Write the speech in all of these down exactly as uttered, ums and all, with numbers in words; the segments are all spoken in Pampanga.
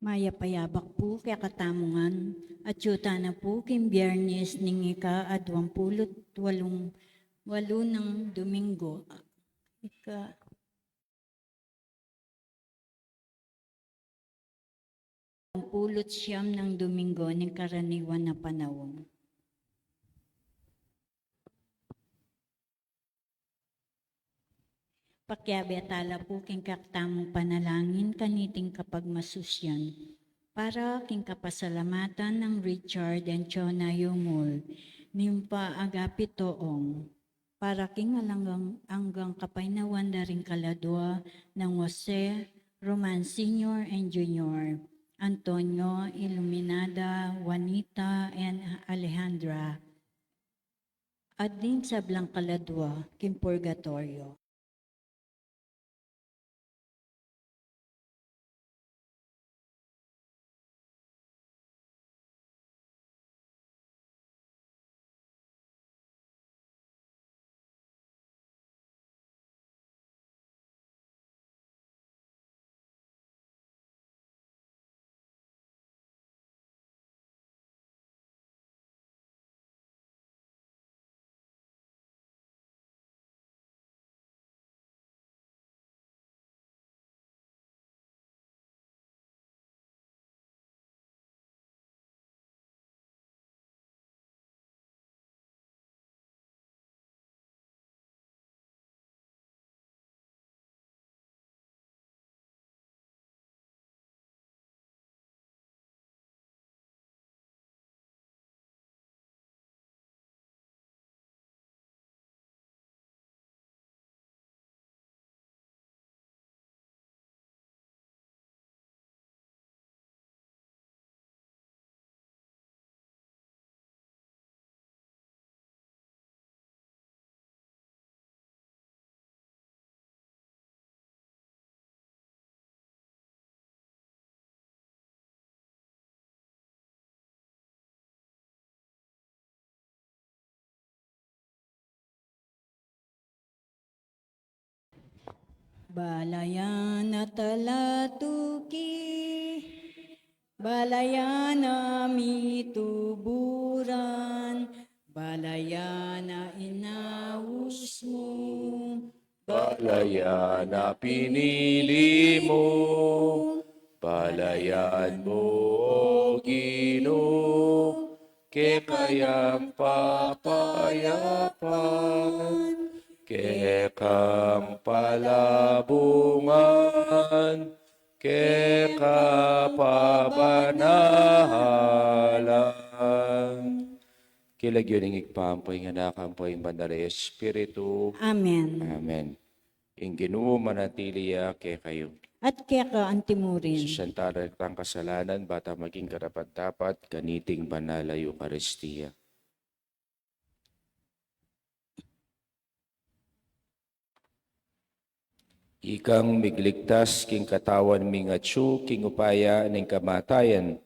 Mayap a yabak pu kekatamu ngan, atyu tana pu king Biyernes ning ika-aduang pulu't walung, walu nang Domingo. Ika-, pulu't siyam nang Domingo ning karaniwan a panaun. Pakiabe tala pu king kekatamung panalangin kaniting kapagmasusian para king kapasalamatan nang Richard and Chona Yumul, Nympha Agapito Ong, para king alang anggang kapaynawan da ring kaladua nang Jose, Roman Senior and Junior, Antonio, Iluminada, Juanita, and Alejandra, at ding sablang kaladua king purgatoryo. Balayan a talatuki, balayan a mituburan, balayan a inaus mu, balayan a pinili mu, balayan mu, O Ginu, keka yang papayapan, keka yang palabungan, keka pabanahalan. King lagyu ning Ibpa, ampo ing Anak, ampo ing Banal a Espiritu. Amen. Amen. Ing Ginu manatili ya kekayu. At keka antimurin. Sisian tala ring kasalanan, bang maging karapat-dapat kaniting banal a Eukaristia. Ikang migligtas king katawan ming atyu king upaya ning kamatayan,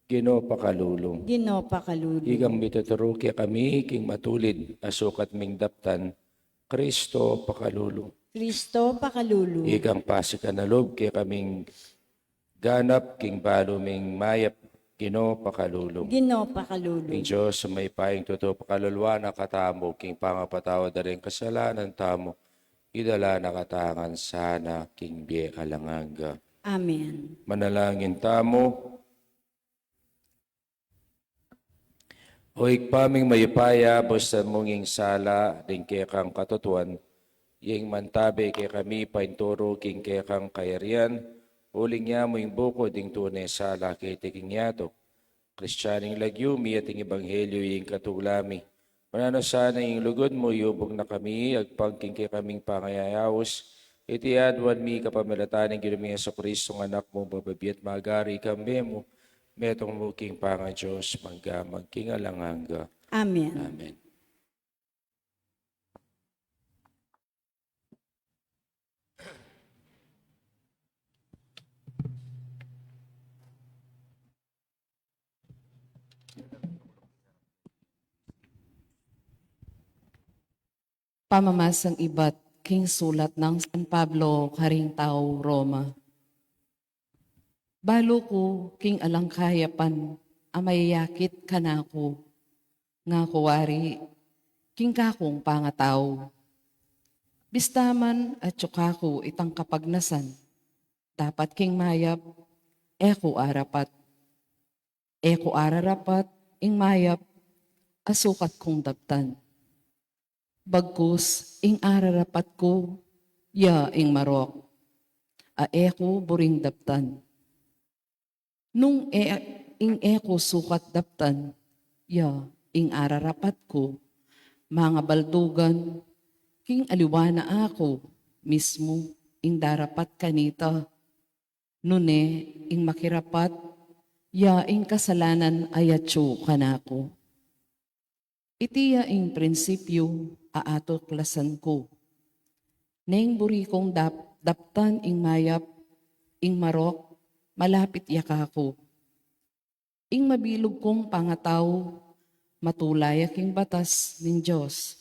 Ginu pakalulu. Ginu pakalulu. Ikang mituturu kekami king matulid a sukat ming daptan, Kristo pakalulu. Kristo pakalulu. Ikang pasikan a lub kekaming ganap king balu ming mayap, Ginu pakalulu. Ginu pakalulu. Ing Dios a mayupayang tutu pakaluluan na katamu king pangapatawad da ring kasalanan tamu, idala na katamu ngan sana king bie alang angga. Amen. Manalangin tamu. O Ibpa ming mayupaya, bustan mu ing sala ding kekang katutuan, ing mantabe kekami painturu king kekang kayarian, uling yamu ing bukud ding tune sala keti king yatu. Kristianong lagyu mi at ing ebanghelyu ing katula mi. Mananu sana ing lugud mu, yubuk na kami agpang king kekaming pangayayaus. Iti aduan mi kapamilatan ning Ginu ming Jesucristo, ing Anak mu, mabibie at magari kambe mu, metung mu king pangaDios, mangga man king alang angga. Amen. Amen. Pamamasang ibat king sulat nang San Pablo karing tau Roma. Balu ku king alang kayapan a mayayakit kanaku, ngaku wari king kakung pangatau. Bista man atyu kaku itang kapagnasan, dapat king mayap e ku arapat. E ku ararapat ing mayap a sukat kung daptan. Bagkus ing ararapat ku ya ing marok a e ku buring daptan. Nung e, ing e ku sukat daptan ya ing ararapat ku, mangabaldugan king aliwa na aku mismu ing darapat kanita. Nune ing makirapat ya ing kasalanan a yatyu kanaku. Iti ya ing prinsipyu a atuklasan ku. Neng buri kung dap-, daptan ing mayap, ing marok malapit ya kaku. Ing mabilug kung pangatau matula ya king batas ning Dios.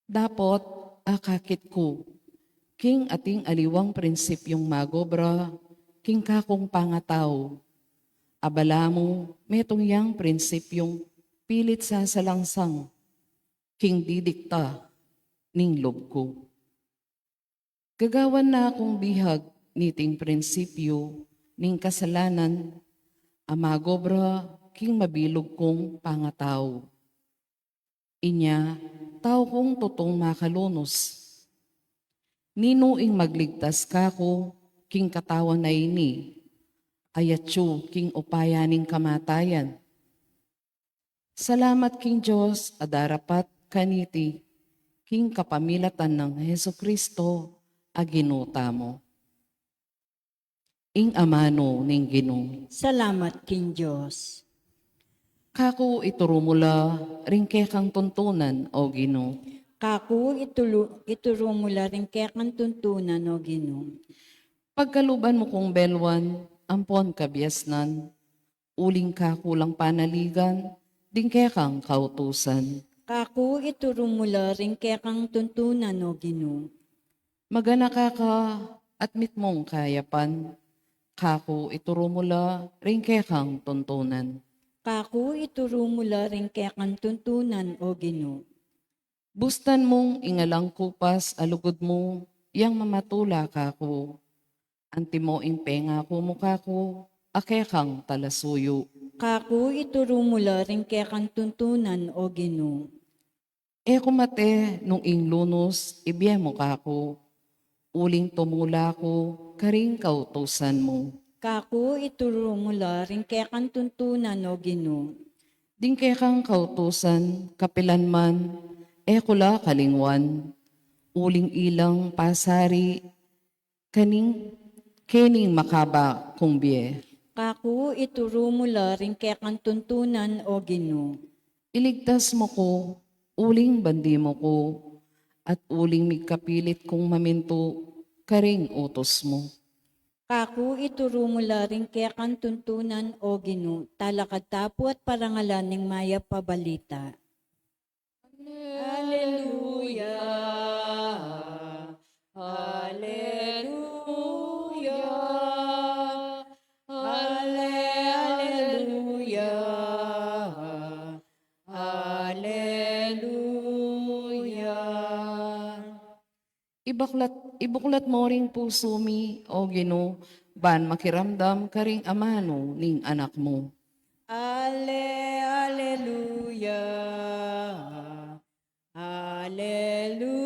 Dapot akakit ku king ating aliwang prinsipyung magobra king kakung pangatau. Abala mu metung yang prinsipyung pilit sasalangsang king didikta ning lub ku. Gagawan na kung bihag niting prinsipyu ning kasalanan a magobra king mabilug kung pangatau. Inya, tau kung tutung makalunus. Ninu ing magligtas kaku king katawan a ini a yatyu king upaya ning kamatayan? Salamat king Dios a darapat kaniti king kapamilatan nang Jesu-Cristo a Ginu tamu. Ing amanu ning Ginu. Salamat king Dios. Kaku ituru mu la ring kekang tuntunan, o Ginu. Kaku itulu-, ituru mu la ring kekang tuntunan, o Ginu. Pagkaluban mu kung belwan ampon kabiasnan, uling kaku lang panaligan ding kekang kautusan. Kaku ituru mu la ring kekang tuntunan, o Ginu. Maganaka ka at mitmung kayapan, kaku ituru mu la ring kekang tuntunan. Kaku ituru mu la ring kekang tuntunan, o Ginu. Bustan mung ing alang kupas a lugud mu yang mamatula kaku. Antimo ing pengaku mu kaku a kekang talasuyu. Kaku ituru mu la ring kekang tuntunan, o Ginu. E ku mate nung ing lunus ibie mu kaku, uling tumula ku karing kautusan mu. Kaku ituru mu la ring kekang tuntunan, o Ginu. Ding kekang kautusan kapilan man e ku la kalingwan, uling ilang pasari kaning, kening makaba kung bie. Kaku ituru mu la ring kekang tuntunan, o Ginu. Iligtas mu ku uling bandi mu ku, at uling migkapilit kung mamintu karing utus mu. Kaku ituru mu la ring kekang tuntunan, o Ginu, talakad ta pu at parangalan ning mayap a balita. Aleluya, aleluya, ale-, aleluya, aleluya. Ibaklat, ibuklat mo ring pusu mi, o Ginu, ban makiramdam karing amanu ning Anak mu. Ale, aleluya, aleluya,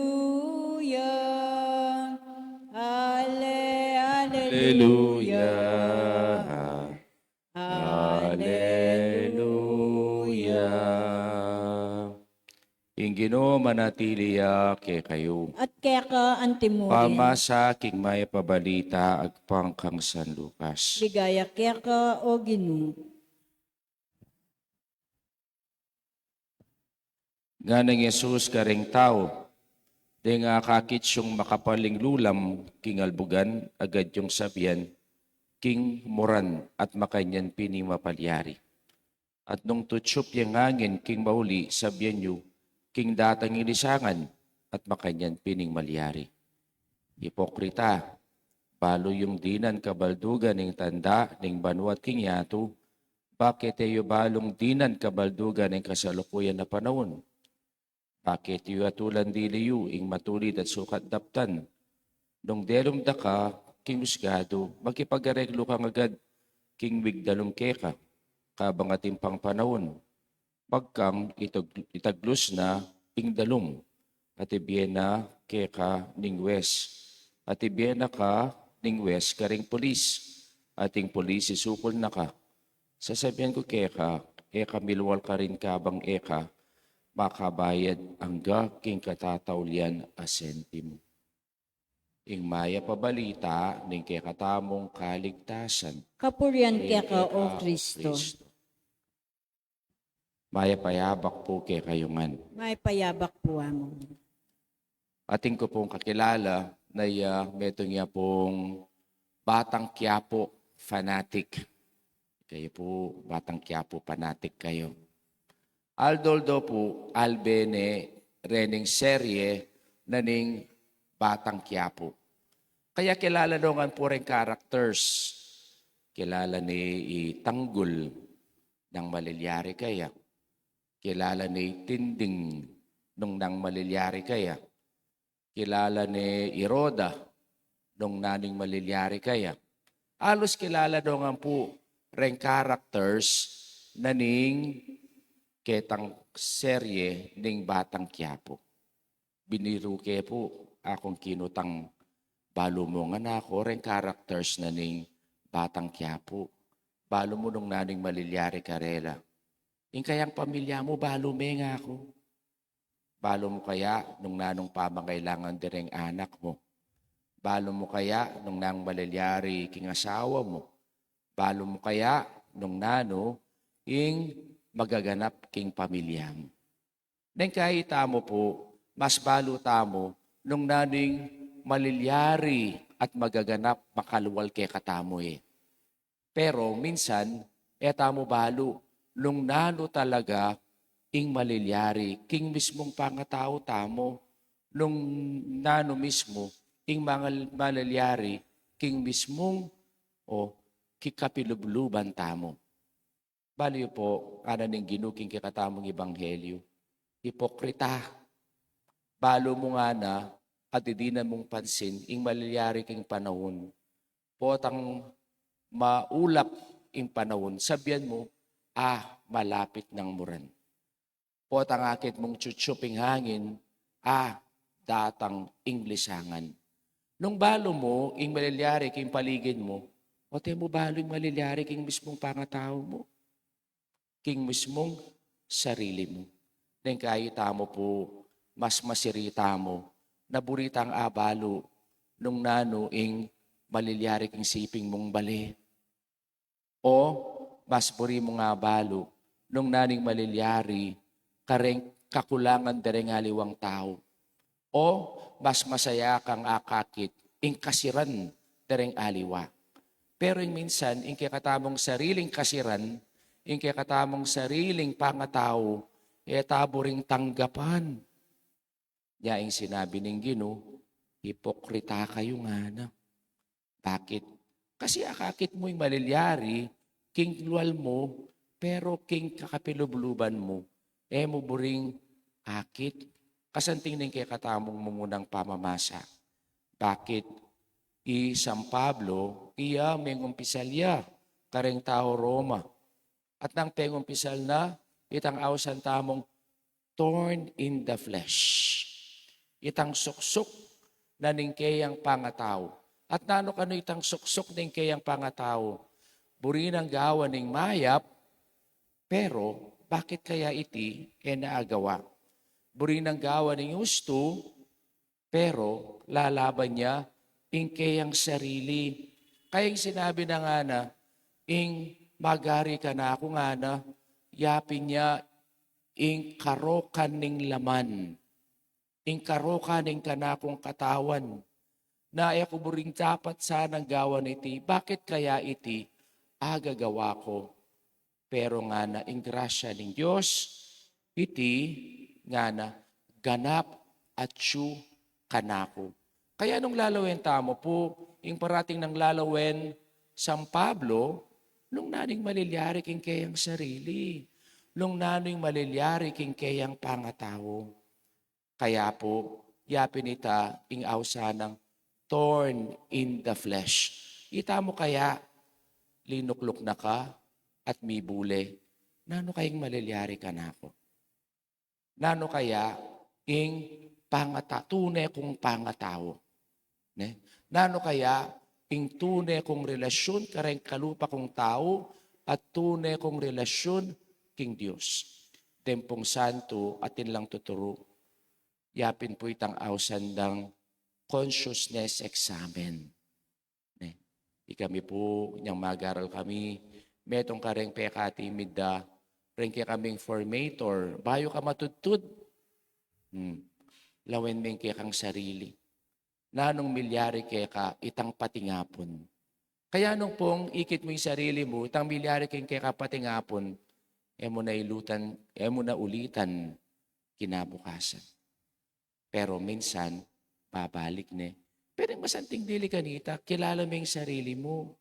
ale, aleluya, aleluya. Ing Ginu manatili ya kekayu. At keka antimurin. Pamasa king mayap a balita agpang kang San Lucas. Ligaya keka, o Ginu. Nganang Jesus karing tau, deng akakit yung makapaling lulam king albugan, agad yung sabian, king muran at makanyan pin ing mapalyari. At nung tutyup yang angin king mauli, sabian yu, king datang ilisangan, at makanyan pin ing malyari. Ipokrita, Balu yung dinan kabaldugan ning tanda ning banua at king yatu, bakit e yu balung dinan kabaldugan ning kasalukuyan a panaun? Bakit yu atulan dili yu ing matulid at sukat daptan? Nung delum da ka king husgadu, makipag-areglu kang agad king migdalum keka, kabang atin pang panaun. Pagkang itag-, itaglus na ing dalum, at ibie na keka ning wes, at ibie na ka ning wes karing pulis, at ing pulis isukul na ka. Sasabian ku keka, e ka milwal karin kabang e ka makabayad angga king katataulian a sentimo. Ing mayap a balita ning kekatamung kaligtasan. Kapurian keka, O Kristo. Mayap a yabak pu kekayu ngan. Mayap a yabak pu, Among. Atin ku pung kakilala na ya, metung ya pung Batang Quiapo fanatic. Kayu pu, Batang Quiapo fanatic kayu. Aldo-aldo pu, albe ne rening serye na ning Batang Quiapo. Kaya kilala no ngan pu reng characters. Kilala ne i Tanggul nung malilyari kaya. Kilala ne i Tinding nung nung malilyari kaya. Kilala ne i Roda nung nanu ing malilyari kaya. Alus kilala no ngan pu reng characters na ning ketang serye ning Batang Quiapo. Biniru ke pu, akung kinutang, balu mu ngan aku reng characters na ning Batang Quiapo. Balu mu nung nanu ing malilyari karela. Ing kayang pamilya mu, balu me ngan aku. Balu mu kaya nung nanung pamangailangan de reng anak mu? Balu mu kaya nung nanung malilyari king asawa mu? Balu mu kaya nung nanu ing magaganap king pamilya mu? Neng kayi tamu pu, mas balu tamu nung nanu ing malilyari at magaganap makalwal kekatamu e. Pero minsan, e tamu balu nung nanu talaga ing malilyari king mismung pangatau tamu, nung nanu mismu ing mangal-, malilyari king mismung o kikapilubluban tamu. Balu yu pu, ngana ning Ginu king kekatamung ebanghelyu, ipokrita. Balu mu ngana, at didinan mung pansin ing malilyari king panaun. Potang maulap ing panaun, sabian mu, ah, malapit nang muran. Potang akit mung tsup-tsup ing angin, ah, datang ing lisangan. Nung balu mu ing malilyari king paligid mu, o te mu balu ing malilyari king mismung pangatau mu, king mismung sarili mu. Neng kayi tamu pu, mas masiri tamu na buri tang abalu nung nanu ing malilyari king siping mung bale. O mas buri mung abalu nung nanu ing malilyari kareng kakulangan da reng aliwang tau. O mas masaya kang akakit ing kasiran da reng aliwa. Pero ing minsan, ing kekatamung sariling kasiran, ing kekatamung sariling pangatau, e ta buring tanggapan. Nya ing sinabi ning Ginu, ipokrita kayu ngana. Bakit? Kasi akakit mu ing malilyari king lual mu, pero king kakapilubluban mu, e mu buring akit. Kasanting ning kekatamung mungunang pamamasa. Bakit? I San Pablo, iya mengumpisal ya kareng tau Roma. At nang pengumpisal na, itang ausan tamung thorn in the flesh. Itang suksuk na ning keyang pangatau. At nanu kanu itang suksuk ning keyang pangatau? Buri nang gawan ning mayap, pero bakit kaya iti e na agawa? Buri nang gawan ning ustu, pero lalaban ya ing keyang sarili. Kaya ing sinabi na ngana, ing magari kanaku ngana, yapin ya ing karokan ning laman, ing karokan ning kanakung katawan, na e ku buring dapat sanang gawan iti, bakit kaya iti agagawa ku? Pero ngana ing grasya ning Dios, iti ngana ganap atyu kanaku. Kaya nung lalawen tamu pu, ing parating nang lalawen San Pablo, nung nanu ing malilyari king keyang sarili, nung nanu ing malilyari king keyang pangatau. Kaya pu, yapin ita ing ausan nang thorn in the flesh. Ita mu kaya, linukluk na ka at mibule, nanu kayang malilyari kanaku? Nanu kaya ing pangata-, tune kung pangatau? Ne? Nanu kaya ing tune kung relasyun kareng kalupa kung tau at tune kung relasyun king Dios? Deng pung santu atin lang tuturu, yapin pu itang ausan dang consciousness examen. Ne? Ikami pu, inyang mag-aral kami, metung kareng pekatimid da, reng kekaming formator, bayu ka matudtud. Hmm. Lawen me ing kekang sarili. Nanung milyari keka itang patingapun? Kaya nung pung ikit mu ing sarili mu, itang milyari keng keka patingapun, e mu na ilutan, e mu na ulitan kinabukasan. Pero minsan, babalik ne. Pero ing masanting dili kanita, kilala me ing sarili mu,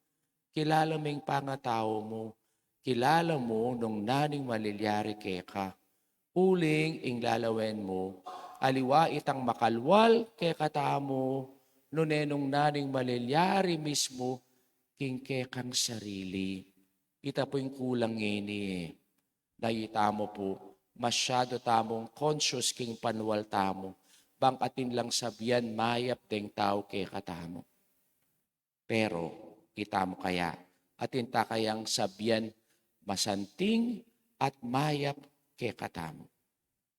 kilala me ing pangatau mu, kilala mu nung nanu ing malilyari keka. Uling ing lalawen mu, aliwa itang makalwal kekatamu, nune nung nanu ing malilyari mismu king kekang sarili. Ita pu ing kulang ngeni e. Nakita mu pu, masyadu tamung conscious king panwal tamu, bang atin lang sabian mayap deng tau kekatamu. Pero, ita mu kaya, atin ta kayang sabian masanting at mayap kekatamu?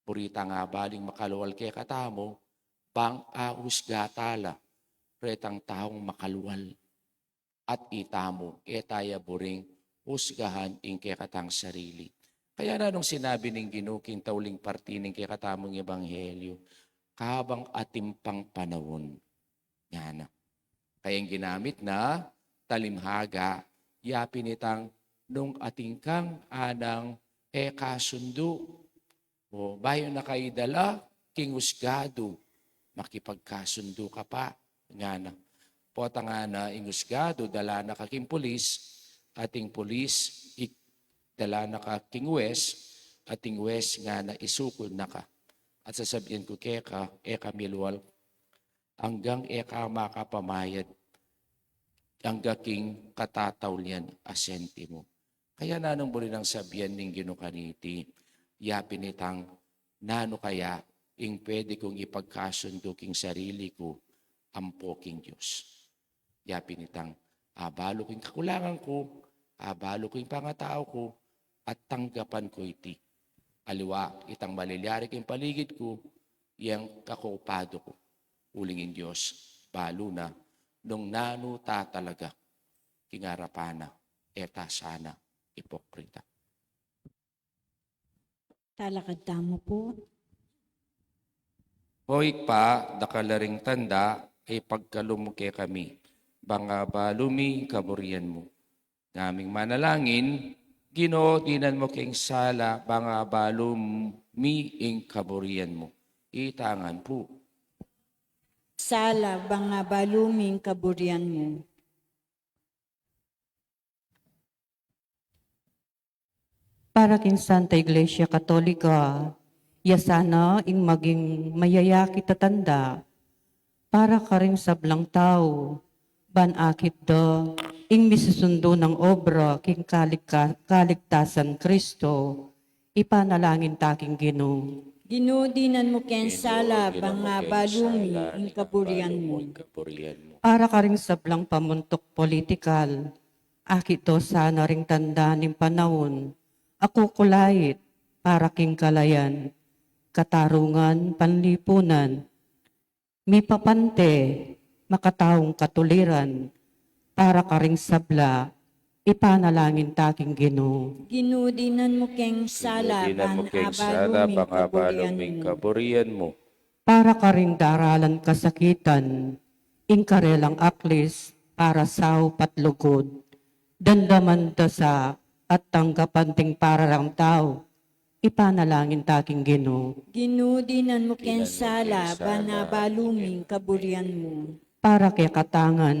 Buri tang abaling makalwal kekatamu, bang ahusga ta la retang taung makalwal. At itamu, e ta ya buring husgahan ing kekatang sarili. Kaya na nung sinabi ning Ginu king tauling parti ning kekatamung ebanghelyu, kabang atin pang panaun, ngana. Kaya ing ginamit na talimhaga, yapin itang nung atin kang anang e kasundu, o bayu na ka idala king husgadu, makipagkasundu ka pa, ngana. Pota ngana ing husgadu, dala na ka king pulis, at ing pulis, i-, dala na ka king huwes, at ing huwes ngana isukul na ka. At sasabian ku keka, e ka milwal anggang e ka makapamayad angga king katataulian a sentimo. Kaya nanung buri nang sabian ning Ginu kaniti, yapin itang nanu kaya ing pwede kung ipagkasundu king sarili ku ampo king Dios. Yapin itang abalu ku ing kakulangan ku, abalu ku ing pangatau ku, at tanggapan ku iti. Aliwa itang malilyari king paligid ku, yang kakupadu ku. Uling ing Dios, balu na nung nanu ta talaga king arapan na, e ta sana ipokrita. Talakad tamu pu. O Ibpa, dakal la ring tanda, ipagkalub mu kekami, bang abalu mi ing kaburian mu. Ngaming manalangin, Ginu, dinan mu keng sala, bang abalu mi ing kaburian mu. Itangan pu. Sala, bang abalu mi ing kaburian mu. Para king Santa Iglesia Katolika, ya sana ing maging mayayakit a tanda para karing sablang tau, ban akit da ing misusundu nang obra king kaligka-, kaligtasan Kristo, ipanalangin ta king Ginu. Ginu, dinan mu keng sala, bang abalu mi ing kaburian mu. Para karing sablang pamuntuk politikal, akit da sana ring tanda ning panaun a kukulait para king kalayan, katarungan, panlipunan, mipapante, makataung katuliran, para karing sabla, ipanalangin ta king Ginu. Ginu, dinan mu keng sala, bang abalu mi ing kaburian mu. Para karing daralan kasakitan, ing karelang aklis, para saup at lugud, damdaman da sa at tanggapan ding pararang tau, ipanalangin ta king Ginu. Ginu, dinan mu keng sala, bang abalu mi ing kaburian mu. Para kekatang ngan,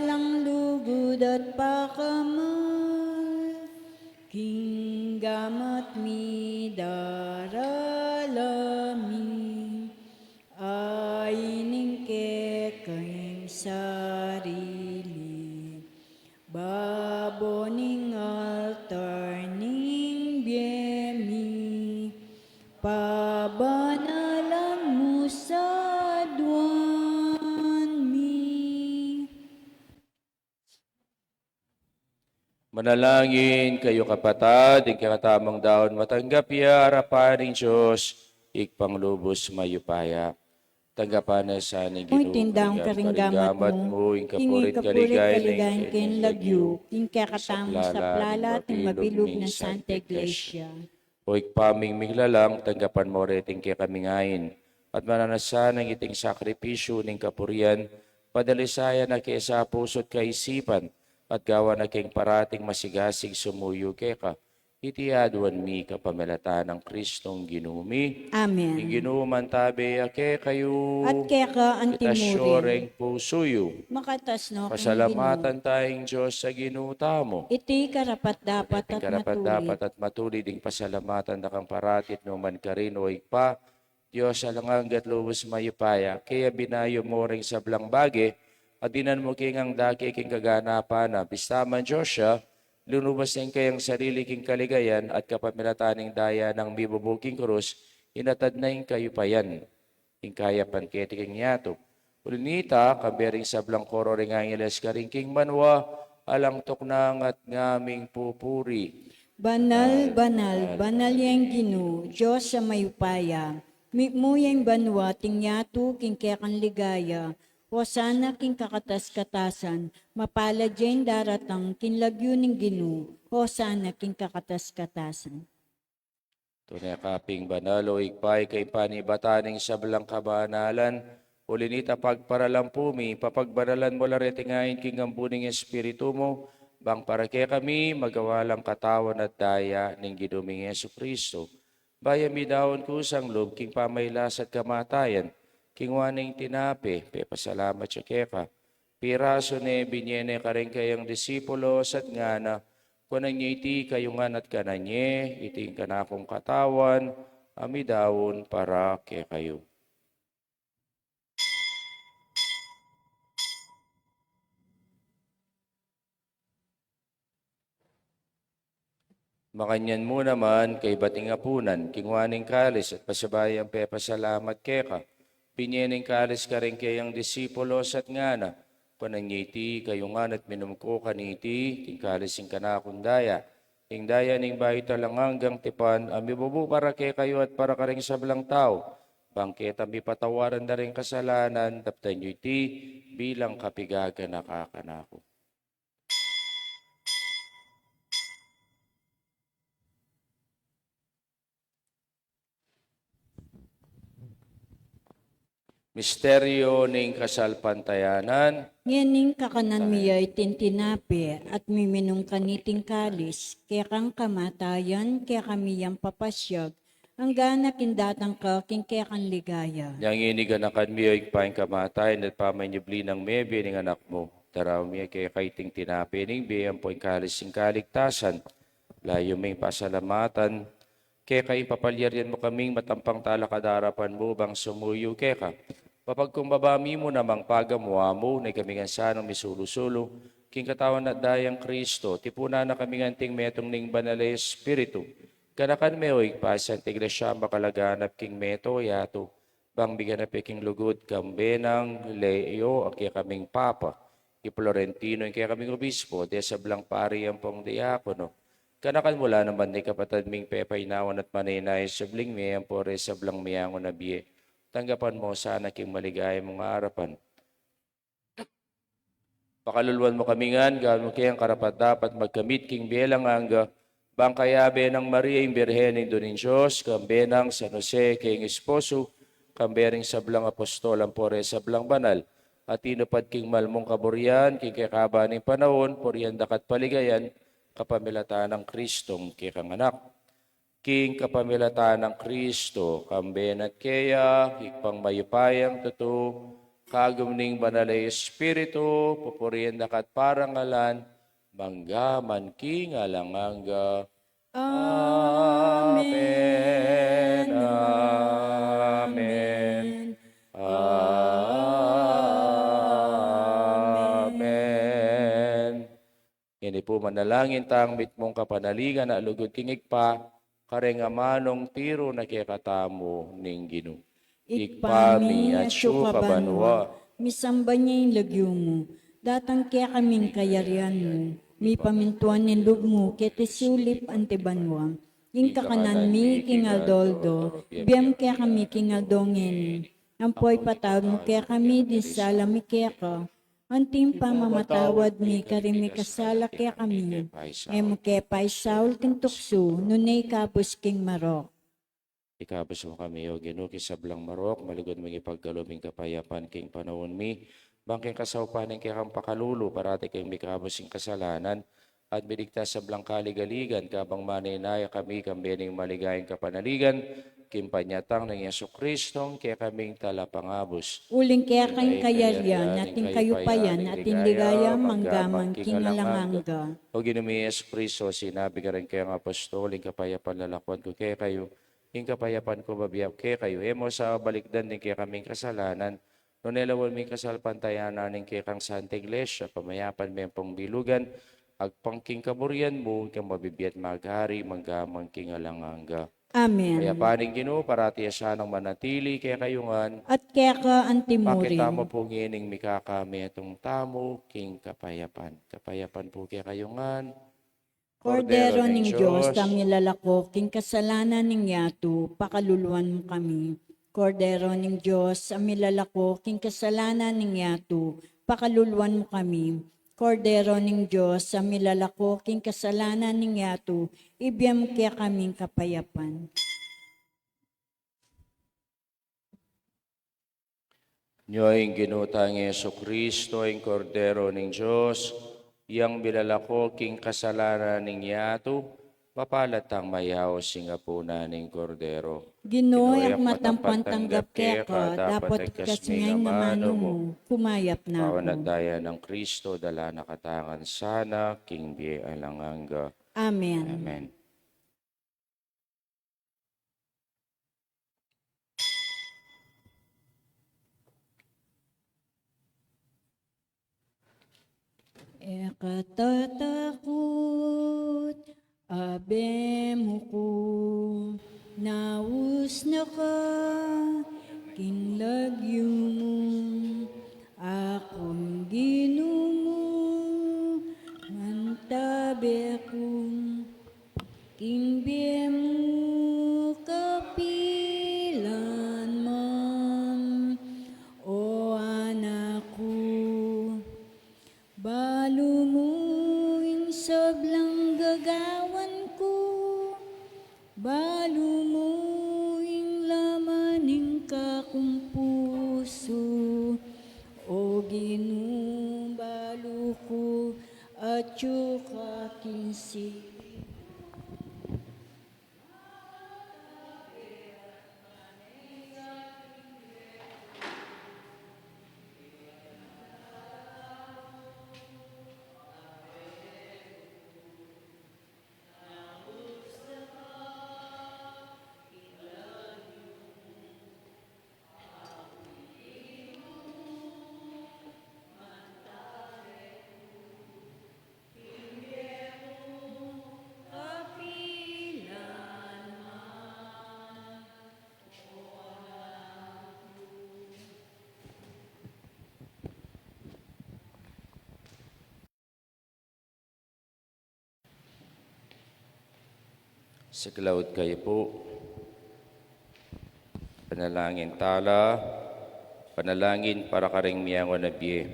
palang lugud at pakamal, king gamat mi darala mi, ain ing kekang sarili, babo ning altar ning bie mi, pabanalan mu sa aduan mi. Manalangin kayu, kapatad, ing kekatamung daun matanggap ya arapan ning Dios, Ibpang lubus mayupaya. Tanggapan na sa ning Ginu ing tindaung karing gamat mu, ing kapurian at kaligayan ning kayang lagyu, ing kekatamung saplalan at ning mabilug nang Santa Iglesia. O Ibpa ming miglalang, tanggapan mu reting kekaming ain, at mananu na sana iting sakripisyu ning kapurian, padalisayan na ke sa pusu't kaisipan, at gawan na keng parating masigasig sumuyu keka. Iti aduan mi kapamilatan nang Kristong Ginu mi. Amen. Ing Ginu mantabe ya kekayu. At keka antimurin. Itas yu reng pusu yu. Makatas no kang Ginu. Pasalamatan taya ing Dios a Ginu tamu. Iti karapat-dapat at matulid. Iti karapat-dapat at matulid ing pasalamatan da kang parati at nu man karin, o Ibpa, Dios a alang angga at lubus mayupaya, kaya binayu mu ring sablang bage, at dinan mu king angga king kaganapan na, bista man Dios ya, linubus ne ing kayang sarili king kaligayan, at kapamilatan ning daya nang mibubu king krus, inatad na ing kayupayan, ing kayapan keti king yatu. Uli nita, kambe ring sablang koro ring angeles karin king banua, alang tuknang at ngaming pupuri. Banal, banal, banal yang Ginu, Dios a mayupaya. Mitmu ya ing banua at ing yatu king kekang ligaya. Hosana king kakatas-katasan. Mapalad ya ing daratang king lagyu ning Ginu. Hosana king kakatas-katasan. Tune ka pin banal, o Ibpa, ika ing panibatan ning sablang kabanalan. Uli nita pagparalampu mi, papagbanalan mu la reting ain king ambun ning Espiritu mu, bang para kekami magawa lang katawan at daya ning Ginu ming Jesucristo. Bayu mi daun kusang lub king pamagkasakit at kamatayan, kinua ne ing tinape, pepasalamat ya keka, Pirasu ne, binie ne karing kayang disipulos at ngana: Kunan ye iti kayu ngan at kanan ye, iti ing kanakung katawan a midaun para kekayu. Makanyan mu naman, kaybat ning apunan, kinua ne ing kalis at pasibayu yang pepasalamat keka. Binie ne ing kalis karing kayang disipulos at ngana: Kunan ye iti kayu ngan at minum ko kaniti, iti ing kalis ning kanakung daya, ing daya ning bayu at alang anggang tipan, a mibubu para kekayu at para karing sablang tau, bang keta mipatawaran da ring kasalanan. Daptan yu iti bilang kapigaganaka kanaku. Misteryo ning kasalpantayanan. Ngening kakanan mi ya iting tinape at miminum kaniting kalis, kekang kamatayan kekami yang papasyag, anggang king datang ka king kekang ligaya. Yang ini ganakan mi ya ing pamanyubli nang mebie ning Anak mu. Daraun mi keka iting tinape ning bie ampo ing kalis ning kaligtasan. Layu ming pasalamatan keka ing papalyarian mu kaming matampang talakad king arapan mu bang sumuyu keka. Papagkumbaba mi mu namang pagamu-amu ngan kami ngan sanang misulu-sulu king katawan at dayang Kristo, tipunan na kami ngan king metung ning Banal a Espiritu. Ganakan me, o Ibpa, ing Santa Iglesia makalaganap king mabilug a yatu, bang miganap ya king lugud, kambe nang Leo a kekaming Papa, i Florentino a kekaming Obispo, ding sablang pari ampong diakono. Ganakan mu la naman ding kapatad ming pepainawa at manenaya king subling mie ampo ring sablang meangu na bie. Tanggapan mu la sana king maligaya mung arapan. Pakaluluan mu kami ngan, gawang kekang karapat-dapat magkamit king bie alang angga, bang kayabe nang Maria ing Birhen, Indu ning Dios, kambe nang San Jose king esposo, kambe ring sablang apostol ampo ring sablang banal a tinupad king mal mung kaburian king kekaban ning panaun, purian daka at paligayan kapamilatan nang Kristong kekang Anak. King kapamilatan nang Kristo, kambe na at keya, Ibpang mayupayang tutu, kagum ning Banal a Espiritu, pupurian daka at parangalan, mangga man king alang angga. Amen. Amen. Amen. Ngeni pu manalangin tang mitmung kapanaligan a lugud king Ibpa, kareng amanung tiru na kekatamu ning Ginu. Ibpa mi, atsu ka banua, misamban ya ing lagyu mu, datang kekami ing kayarian mu, mipamintuan ing lub mu keti sulip anti banua. Ing kakanan mi king aldo-aldo ibie mu kekami king aldo ngeni, ampo ipatawad mu kekami ding sala mi keka, anti ing pamamatawad mi karing mikasala kekami. E mu ke paisaul king tuksu, nune ikabus king marok. Ikabus mu kami, O Ginu, king sablang marok, malugud mung ipagkalub ing kapayapan king panaun mi, bang king kasaupan ning kekang pakalulu, parati kaming mikabus king kasalanan, at miligtas sablang kaligaligan, kabang manenaya kami kambe ning maligayang kapanaligan, king panyatang nang Jesucristo, ing kekaming Talapangabus. Uling keka ing kayarian, at ing kayupayan, at ing ligaya, mangga man king alang angga. O Ginu mi Jesucristo, sinabi karing kekang apostol, ing kapayapan lalakwan ku kekayu, ing kapayapan ku bibie ku kekayu. E mu sa balikdan ding kekaming kasalanan, nune lawan mu ing kasalpantayanan ning kekang Santa Iglesia, pamayapan me ampong bilugan, agpang king kaburian mu, ika ing mabibie at magari, mangga man king alang angga. Amen. Ing kapayapan ning Ginu, parati ya sanang manatili kekayu ngan. At keka anti murin. Pakit tamu pu ngening mikakametung tamu king kapayapan. Kapayapan pu kekayu ngan. Kordero ning Dios, a milalako king kasalanan ning yatu, pakaluluan mu kami. Kordero ning Dios, a milalako king kasalanan ning yatu, pakaluluan mu kami. Kordero ning Dios, a milalako king kasalanan ning yatu, ibie mu kekami ing kapayapan. Nyo ing Ginu tang Jesucristo, ing Kordero ning Dios, yang milalako king kasalanan ning yatu, Mapalad tang mayaus king apunan ning Kordero. Ginu, e ku matampang tanggap keka, dapot ikasmi ing amanu mu, kumayap na ku. Pawan at daya nang Kristo, dala na katamu ngan sana king bie alang angga. Amen. Amen. E ka tatakut, Abe mu ku, naus na ka king lagyu mu, aku ing Ginu mu, mantabe ku king bie mu kapilan man, o anak ku. Balu mu ing sablang gagawan ku, balu mu ing laman ning kakung pusu, o Ginu, balu ku, atyu ka king siping. Siklaud kayu pu. Panalangin tala, panalangin para karing miyangu na bie.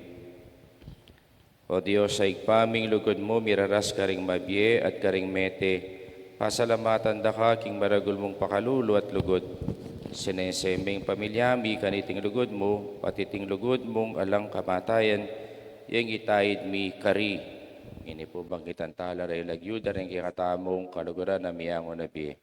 O Dios a Ibpa mi, ing lugud mu miraras karing mabie at karing mete, pasalamatan da ka king maragul mung pakalulu at lugud. Sinense me ing pamilya mi kaniting lugud mu, pati iting lugud mung alang kamatayan, yang itaid mi kari. Ini pu bangkitan tala ring lagyu da ring kekatamung kaluguran a miyangu na bie.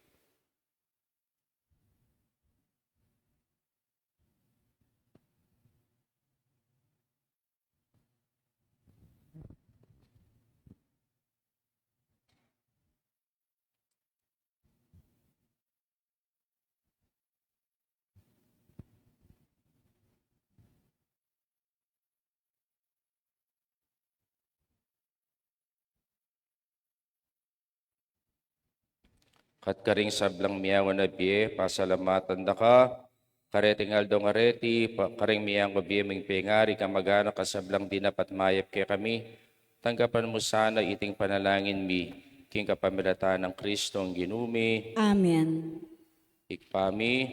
Kat karing sablang miyangu na bie, pasalamatan da ka, kareting aldo ngan reti, pa-, karing miyangu bie ming pengari, kamag-anak a sablang dinapat mayap kekami, tanggapan mu sana iting panalangin mi, king kapamilatan nang Kristong Ginu mi. Amen. Ibpa mi.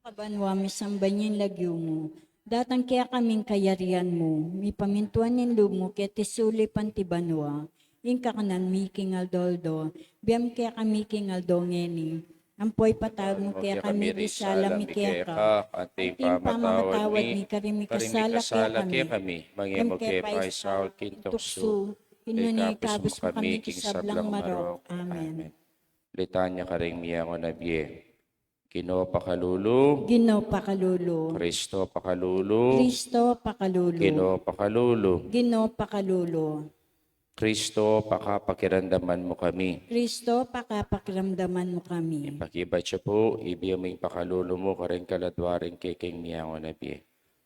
Kabanua, misamban ya ing lagyu mu. Datang kekami ing kayarian mu, mipamintuan ing lub mu keti sulip anti banua. Ing kakanan mi king aldo-aldo, ibie mu kekami king aldo ngeni. Ampo ipatawad mu kekami ring sala mi keka, anti ing pamamatawad mi karing mikasala kekami. Manga e mu ke paisaul king tuksu, nune ikabus mu kami king sablang marok. Amen. Litanya karing miyangu na bie. Ginu, pakalulu. Ginu, pakalulu. Kristo, pakalulu. Kristo, pakalulu. Ginu, pakalulu. Ginu, pakalulu. Kristo, pakapakiramdaman mu kami. Kristo, pakapakiramdaman mu kami. Ipakibat yu pu, ibie mu ing pakalulu mu karing kaladua ring kekeng miyangu na bie.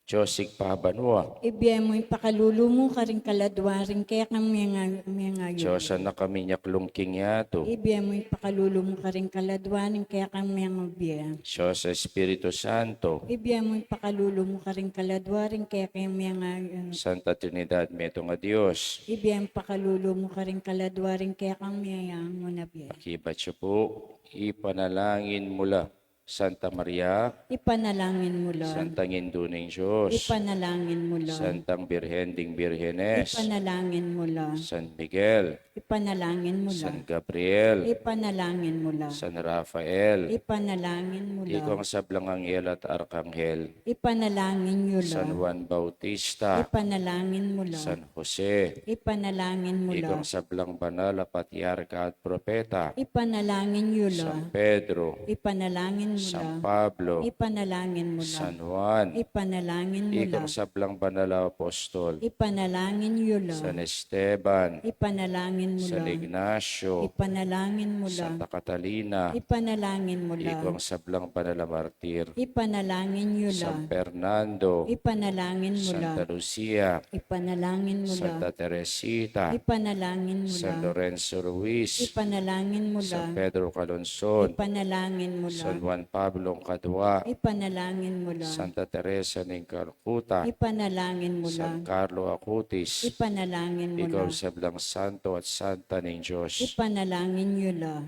Dios Ibpa banua. Ibie mu ing pakalulu mu karing kaladua ring kekang menga-, mengayu. Dios Anak a minyaklung king yatu. Ibie mu ing pakalulu mu karing kaladua ring kekang mengabie. Dios Espiritu Santo. Ibie mu ing pakalulu mu karing kaladua ring kekang mengayu. Santa Trinidad, metung a Dios. Ibie mu ing pakalulu mu karing kaladua ring kekang mengayu na bie. Pakibat yu pu, ipanalangin mu la Santa Maria, ipanalangin mu la. Santang Indu ning Dios, ipanalangin mu la. Santang Birhen ding Birhenes, ipanalangin mu la. San Miguel, ipanalangin mu la. San Gabriel, ipanalangin mu la. San Rafael, ipanalangin mu la. Ikong sablang anghel at arkanghel, ipanalangin yu la. San Juan Bautista, ipanalangin mu la. San Jose, ipanalangin mu la. Ikong sablang banal a patriarka at propeta, ipanalangin yu la. San Pedro, ipanalangin mu la. San Pablo, ipanalangin mu la. San Juan, ipanalangin mu la. Ikong sablang banal a apostol, ipanalangin yu la. San Esteban, ipanalangin mu la. San Ignacio, ipanalangin mu la. Santa Catalina, ipanalangin mu la. Ikong sablang banal a martir, ipanalangin yu la. San Fernando, ipanalangin mu la. Santa Lucia, ipanalangin mu la. Santa Teresita, ipanalangin mu la. San Lorenzo Ruiz, ipanalangin mu la. San Pedro Calungsod, ipanalangin mu la. San Juan Pablo Kadua, ipanalangin mu la. Santa Teresa ning Calcutta, ipanalangin mu la. San Carlo Acutis, ipanalangin mu la. Ikong sablang santo at santa ning Dios, ipanalangin yu la.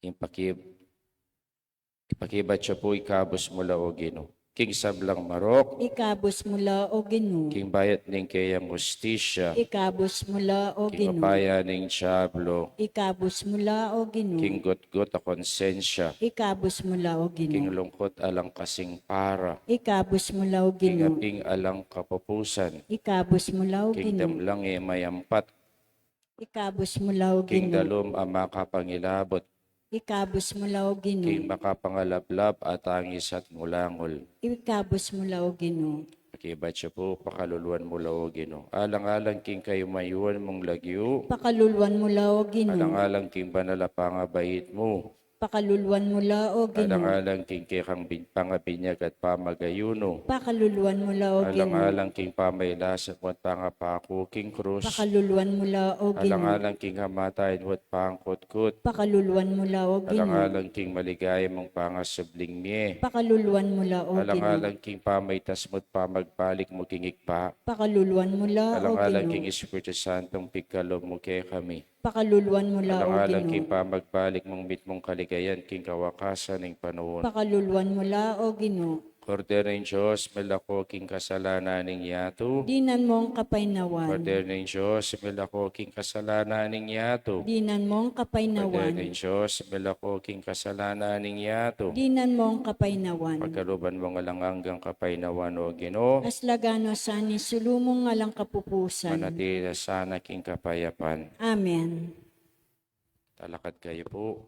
Ipakib-, ipakibat yu pu, ikabus mu la, O Ginu. King sablang marok, ikabus mu la, O Ginu. King bayat ning keyang hustisya, ikabus mu la, O Ginu. King upaya ning diablo, ikabus mu la, O Ginu. King gutgut a konsensya, ikabus mu la, O Ginu. King lungkut alang kasing para, ikabus mu la, O Ginu. King aping alang kapupusan, ikabus mu la, O Ginu. King damlang e mayampat, ikabus mu la, O Ginu. King dalum a makapangilabut, ikabus mu la, O Ginu. King makapangalablab a tangis at ngulangul, ikabus mu la, O Ginu. Pakibat yu pu, pakaluluan mu la, O Ginu. Alang-alang king kayumayuan mung lagyu, pakaluluan mu la, O Ginu. Alang-alang king banal a pangabait mu, pakaluluan mu la, O Ginu. Alang-alang king kekang bin-, pangabinyag at pamagayunu, pakaluluan mu la, O Ginu. Alang-alang king pamailasan mu at pangapaku king krus, pakaluluan mu la, O Ginu. Alang-alang king kamatayan mu at pangkutkut, pakaluluan mu la, O Ginu. Alang-alang king maligaya mung pangasubling mie, pakaluluan mu la, O Ginu. Alang-alang king pamaitas mu at pamagbalik mu king Ibpa, pakaluluan mu la, O Ginu. Alang-alang king Espiritu Santung pigkalub mu kekami, pakaluluan mu la, O Ginu. Alang-alang king pamagbalik mung mitmung kaligayan king kawakasan ning panaun, pakaluluan mu la, O Ginu. Kordero ning Dios, milako king kasalanan ning yatu, dinan mung kapaynawan. Kordero ning Dios, milako king kasalanan ning yatu, dinan mung kapaynawan. Kordero ning Dios, milako king kasalanan ning yatu, dinan mung kapaynawan. Pagkaluban mung alang anggang kapaynawan, O Ginu. Aslagan no sa ning sulu mung alang kapupusan. Manatili la sana king kapayapan. Amen. Talakad kayu pu.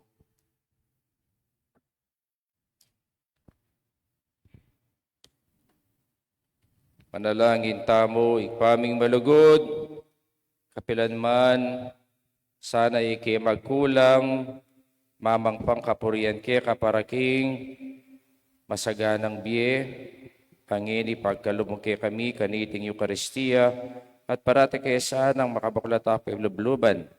Manalangin tamu. Ibpa ming malugud, kapilan man sana ike magkulang, mamang pangkapurian keka para king masaganang bie, ngeni pagkalub mu kekami kaniting Eukaristia, at parati ke sanang makabaklat a paglubluban,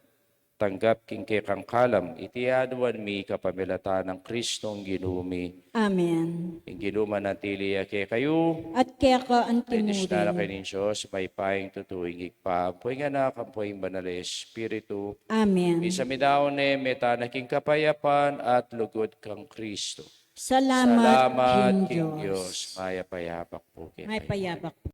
tanggap king kekang kalam. Iti aduan mi kapamilatan nang Kristong Ginu mi. Amen. Ing Ginu manatili ya kekayu. At keka antimu rin. Bendisyunan na kayu ning Dios, mayupayang tutu, ing Ibpa, ampo ing Anak, ampo ing Banal a Espiritu. Amen. Misa midaun ne, meta na king kapayapan at lugud kang Kristo. Salamat king Dios. Mayap a yabak pu kekayu. Mayap a yabak pu.